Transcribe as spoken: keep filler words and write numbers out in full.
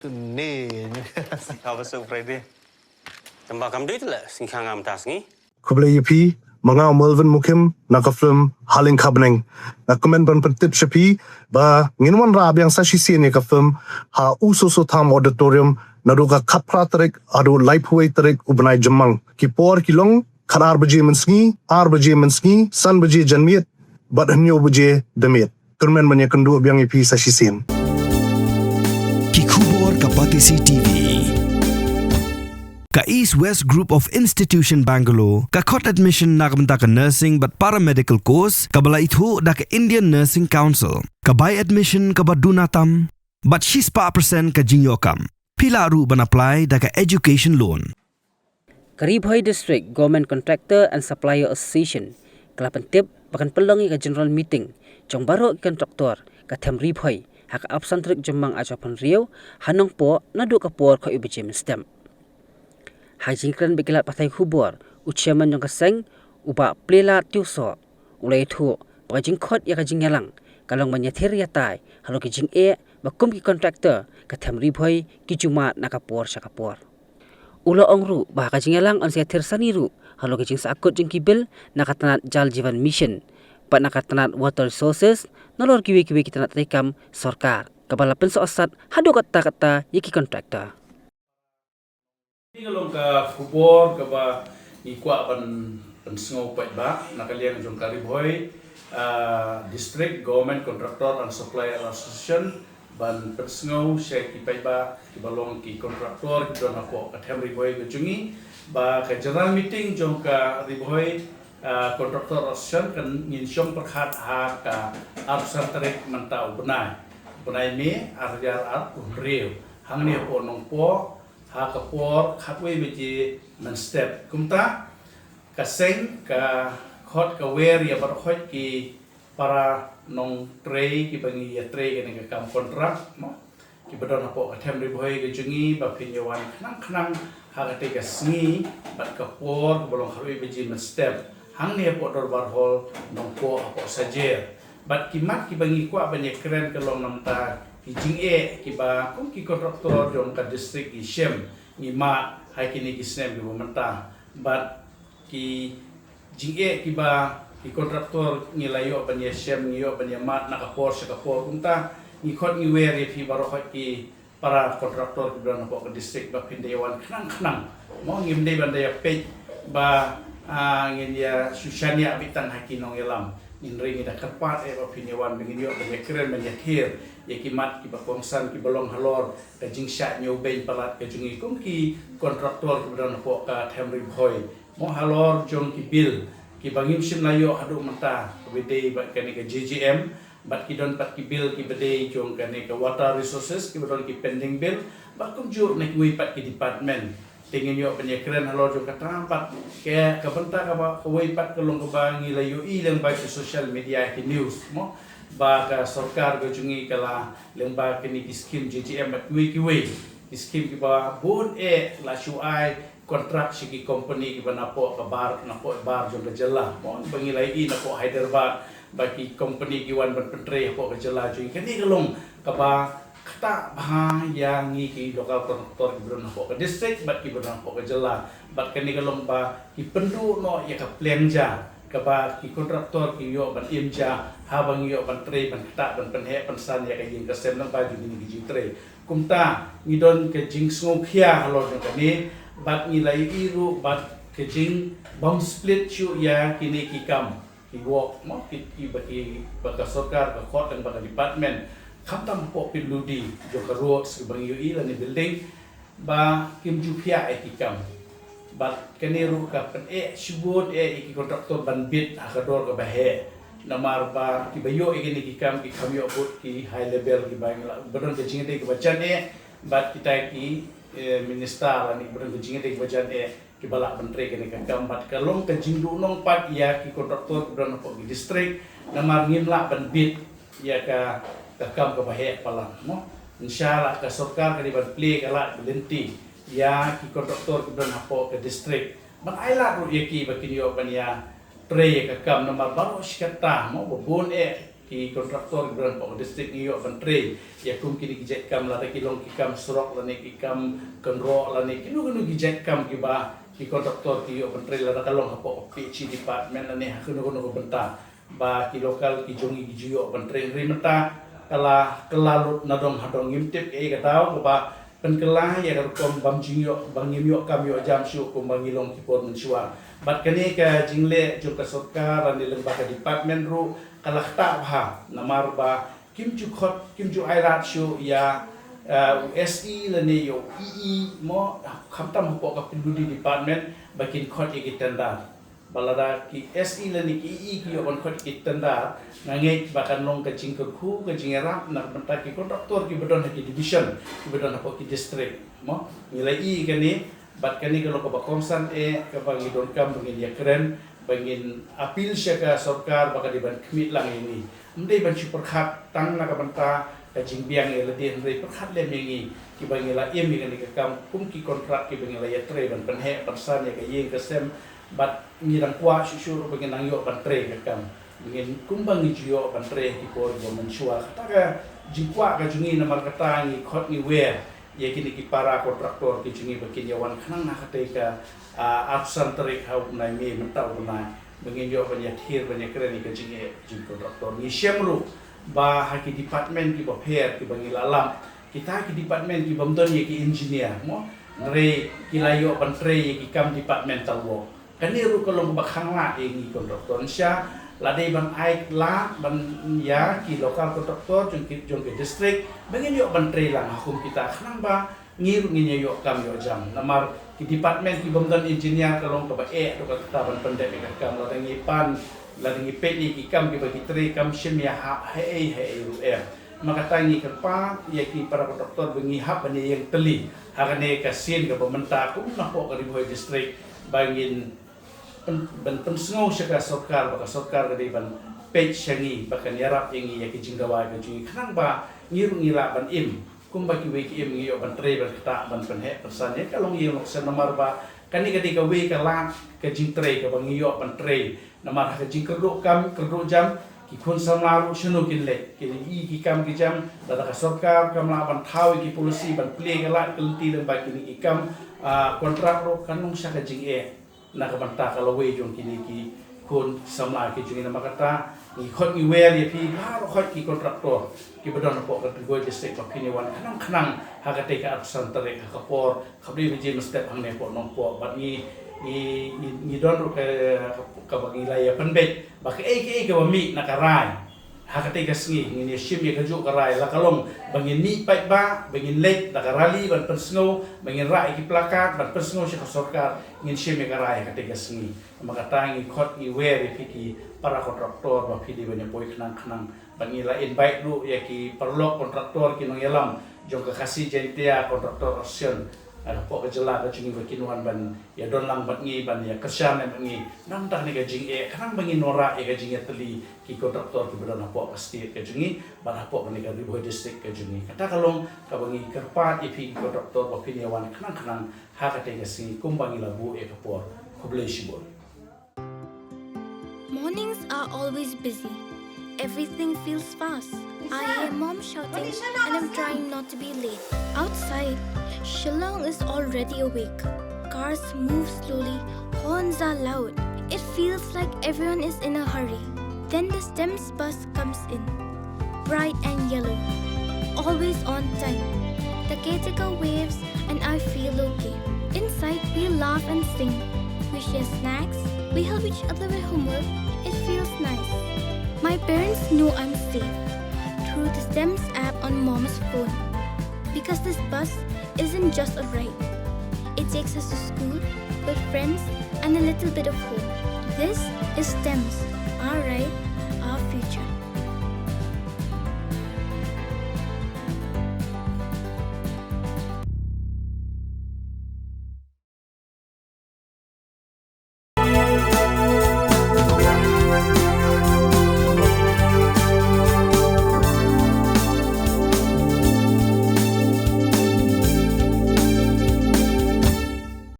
Ni. Sngikha ba suk Friday. Tang ba kam dei te la sngikha ngam ta sngi. Khublei ïa phi, ma nga u Melvin Mukim, na ka film Haleng Khabneng. Nga kmen ban pyntip sha phi ba ngin wanrah biang sa shisien ïa ka film ha U Soso Tham Auditorium naduh ka khatphra tarik haduh laiphew wei tarik u bnai Jymmang. Ki por ki long khatar baje mynsngi, ar baje mynsngi, san baje janmiet bad hynñiew baje da miet. Kyrmen ban ïakynduh biang ïa phi sa shisien. Ki khubor ka Batesi TV. Ka East West Group of Institution Bangalore ka khot admission na ka bynta ka nursing bad paramedical course kaba la ithuh da ka Indian Nursing Council. Ka bai admission kaba duna tam bad shispah percent ka jingïoh kam. Phi lah ruh ban apply da ka education loan. Ka Ri Bhoi District Government Contractor and Supplier Association ka la pyntip ba kan pynlong ïa ka general meeting jong baroh ki kontraktor ka them Ri Bhoi ha ka arphew san tarik Jymmang arphew hynriew ha Nongpoh naduh ka por khatwei baje mynstep. Ha ka jingkren bad ki lad pathai khubor, u chairman jong ka seng, u Bah Pleilaad Tiewsoh, u la ïathuh ba ka jingkhot ïa ka jingïalang ka long ban ïathir ïatai halor ki jingeh ba kum ki kontraktor ka them Ri Bhoi ki ju mad na ka por sha ka por. U la ong ruh ba ha ka jingïalang yn sa ïathir sani ruh halor ki jingsakut jong ki bil na ka tnat Jal Jeevan Mission bad na ka tnat Water Resources nalor kiwei kiwei ki tnat treikam sorkar kaba la pynsohsat haduh katta katta ïa ki kontraktor. Kane ka long ka khubor kaba ngi kwah ban pynsngew paidbah na ka liang jong ka Ri Bhoi District Government Contractor and Supplier Association ban pynsngew sha ki paidbah kiba long ki kontraktor kiba don hapoh ka them Ri Bhoi ka jong ngi ba ka general meeting jong ka Ri Bhoi Contractor Association kan ngin shong pyrkhat ha ka arphew san tarik mynta u bnai, bnai May arhajar arphew hynriew, hangne hapoh Nongpoh ha ka por khatwei baje mynstep. Kumta ka seng ka khot ka wer ïa baroh ki para nongtrei kiba ngi ïatrei kane ka kam kontrak, mo, kiba don hapoh ka them Ri Bhoi ka jong ngi ba phin ïa wan khnang khnang ha katei ka sngi bad ka por kaba long khatwei baje mynstep hangne hapoh Dorbar Hall Nongpoh hapoh Sajer. Bad ki mat kiba ngi kwah ban ïakren ka long namar ki jingeh kiba kum ki kontraktor jong ka district ngi shem, ngi mad ha kine ki snem kiba mynta. Bad ki jingeh kiba ki kontraktor ngi la ïoh ban ïashem, ngi ïoh ban ïamad na ka por sha ka por. Kumta ngi khot ngi wer ïa phi baroh ki para kontraktor kiba don hapoh ka district ba phin dei wan khnang khnang, mo, ngim dei ban da ïapeit ba ngin ïa shu shaniah beit tang ha ki nongïalam. Ngin ring, ngi da kyrpad eh ba phin ïa wan ba ngin ïoh ban ïakren ban ïathir ïa ki mat kiba kongsan kiba long halor ka jingshah ñiewbeiñ palat ka jong ngi kum ki kontraktor kiba don hapoh ka them Ri Bhoi, mo, halor jong ki bil kiba ngim shym la ïoh haduh mynta, kaba dei bad kane ka J J M, bad ki don pat ki bil kiba dei jong kane ka Water Resources kiba don ki pending bill, bad kumjuh na kiwei pat ki department. Te ngin ïoh ban ïakren halor jong kata bad ka bynta kaba kawei pat ka long kaba ngi la ïohi lyngba ki social media, ki news, mo, ba ka sorkar ka jong ngi ka la lyngba kine ki skim J J M bad kiwei kiwei ki skim kiba bun eh la shu ai kontrak sha ki kompani kiba napoh ka bar, napoh bar jong ka jylla, mo, ba ngi la ïohi napoh Hyderabad ba ki kompani ki wan ban pyntrei hapoh ka jylla jong ngi. Kane ka long kaba ktah bha ïa ngi ki local kontraktor kiba don hapoh ka district bad kiba don hapoh ka jylla. Bad kane ka long ba ki pynduh noh ïa ka pliang ja kaba ki kontraktor ki ïoh ban im ja haba ngi ïoh ban trei, ban ktah, ban pynheh pynsan ïa ka ïing ka sem lyngba jong kine ki jingtrei. Kumta ngi don ka jingsngewkhia halor jong kane bad ngi la ïohi ruh bad ka jingbym split shuh ïa kine ki kam, ki wok, mo, ki, kiba ki, ba ka sorkar ka khot lyngba ka department, khamtam hapoh P W D jong ka roads kiba ngi ïohi lane building, ba kim ju pynïaid eh ki kam. Bad kane ruh ka pyneh shibun eh ïa ki kontraktor ban bid ha ka dor kaba heh. Namar ba kiba ïoh ïa kine ki kam ki kham ïoh bud ki high level kiba ngi la, ba don ka jingïadei kaba jan eh bad kita ki, eh, minister lane ba don ka jingïadei kaba jan eh kiba lah ban trei kane ka kam. Bad ka long ka jingduhnong pat ïa ki kontraktor kiba don hapoh ki district namar ngim lah ban bid ïa ka, ka kam kaba heh palat, mo. Ngi sngewthuh ka sorkar ka dei ban plie ka lad ka lynti ïa ki kontraktor kiba don hapoh ka district ban ai lad ruh ïa ki ba kin ïoh ban ïatrei ïa ka kam namar baroh shi katta, mo, ba bun eh ki kontraktor kiba don hapoh ka district ngi ïoh ban trei ïa kum kine ki jait kam, lada ki long ki kam surok lane ki kam kynroh lane kino kino ki jait kam kiba ki kontraktor ki ïoh ban trei, lada ka long hapoh ka PHE department lane ha kano kano ka bynta, ba ki local ki jong ngi ki ju ïoh ban trei. Hynrei mynta ka la kylla lut na dong ha dong, ngim tip kaei ka daw kaba pynkylla ïa ka rukom bym jingïoh, ba ngim ïoh kam ïoh jam shuh kumba ngi long ki por mynshuwa. Bad kane ka jingleh jong ka sorkar lane lyngba ka department ruh ka la ktah bha, namar ba kim ju khot, kim ju ai lad shuh ïa, eh, u SE lane ïa u EE mo, khamtam hapoh ka PWD department ba kin khot ïa ki tender. Ba lada ki SE lane ki EE ki ïoh ban khot ïa ki tender, nga ngeit ba kan long ka jingkyrkhu, ka jingïarap na ka bynta ki kontraktor kiba don ha ki division, kiba don hapoh ki district mo. Ngi la ïohi kane, bad kane ka long kaba kongsan eh kaba ngi donkam ba ngin ïakren, ba ngin appeal sha ka sorkar ba ka dei ban khmih lang ïa ngi. Ym dei ban shu pyrkhat tang na ka bynta ka jingbiang ïa lade, hynrei pyrkhat lem ïa ngi kiba ngi la im ïa kane ka kam kum ki kontrak kiba ngi la ïatrei ban pynheh pynsan ïa ka ïing ka sem, bad ngi dang kwah shuh shuh ruh ba ngin nang ïoh ban trei ka kam. Ba ngin, kumba ngi ju ïoh ban trei ha ki por ba mynshuwa. Kata ka jingkwah ka jong ngi, namar kata ngi khot ngi wer ïa kine ki para kontraktor ki jong ngi ba kin ïa wan khnang ha katei ka, ah, arphew san tarik ha u bnai May, mynta u bnai, ba ngin ïoh ban ïathir ban ïakren ïa ka jingeh jong ki kontraktor. Ngi shem ruh ba ha ki department kiba pher kiba ngi la lap, kita ki department kibym don ïa ki engineer mo, hynrei ki la ïoh ban trei ïa ki kam departmental work. Kane ruh ka long kaba khang lad ïa ngi kontraktor. Sha la dei ban ai lad ban ïa ki local kontraktor jong ki, jong ki district ba ngin ïoh ban trei lang ha kum kita, khnang ba ngi ruh ngin ïa ïoh kam ïoh jam. Namar ki department kibym don engineer ka long kaba eh ruh kata ban pyndep ïa ka kam. Lada ngi pan, lada ngi peit ïa ki kam kiba ki trei, kam shim ïa ha, haei haei ruh em. Namar kata ngi kyrpad ïa ki para kontraktor ba ngi hap ban ïeng tylli ha kane ka sien kaba mynta kum napoh ka Ri Bhoi District, ba ngin pyn-, ban pynsngew sha ka sorkar, ba ka sorkar ka dei ban peit sha ngi, ba kan ïarap ïa ngi ïa ki jingdawa ka jong ngi, khnang ba ngi ruh ngi lah ban im kumba kiwei ki im, ngi ïoh ban trei, ban ktah, ban pynheh pynsan ïa ka longïing longsem. Namar ba kane ka dei kawei ka lad ka jingtrei kaba ngi ïoh ban trei. Namar ha ka jingkyrduh kam kyrduh jam, ki khun samla ruh shano kin leit? Kin ïohi ki kam ki jam, lada ka sorkar kam lah ban thaw ïa ki policy ban plie ka lad ka lynti lyngba kine ki kam, ah, kontrak ruh, kan long sha ka jingeh na ka bynta ka lawei jong kine ki khun samla ki jong ngi. Namar kata ngi khot ngi wer ïa phi baroh khoit ki kontraktor kiba don hapoh ka Ri Bhoi District ba phin ïa wan khnang khnang ha katei ka arphew san tarik ha ka por khatwei baje mynstep hangne hapoh Nongpoh. Bad ngi, ngi, ngi, ngi don ruh ka, ka, kaba ngi la ïa pynbeit ba kaei kaei kaba mih na ka rai ha katei ka sngi, ngin ïa shim ïa kajuh ka rai, la ka long ba ngin mih paidbah, ba ngin leit da ka rally ban pynsngew, ba ngin rah ïa ki placard ban pynsngew sha ka sorkar, ngin shim ïa ka rai ha katei ka sngi. Namar kata ngi khot ngi wer ïa phi ki para kontraktor ba phi dei ban ïa poi khnang khnang. Bad ngi la invite ruh ïa ki paralok kontraktor, ki nongïalam jong ka Khasi Jaintia Contractor Association, eh, hapoh ka jylla ka jong ngi, ba kin wan ban ïa don lang bad ngi, ban ïa kyrshan lang bad ngi na ka bynta kane ka jingeh, khnang ba ngin wanrah ïa ka jingïatylli ki kontraktor kiba don hapoh ka state ka jong ngi bad hapoh kane ka Ri Bhoi District ka jong ngi. Kata ka long kaba ngi kyrpad ïa phi ki kontraktor ba phin ïa wan khnang khnang ha katei ka sngi kumba ngi la buh ïa ka por. Khublei shibun. Mornings are always busy. Everything feels fast. I hear mom shouting and I'm trying not to be late. Outside, Shillong is already awake. Cars move slowly, horns are loud. It feels like everyone is in a hurry. Then the STEMS bus comes in. Bright and yellow. Always on time. The caretaker waves and I feel okay. Inside, we laugh and sing. We share snacks. We help each other with homework. It feels nice. My parents know I'm safe through the STEMS app on mom's phone. Because this bus isn't just a ride, it takes us to school, with friends, and a little bit of home. This is STEMS, our ride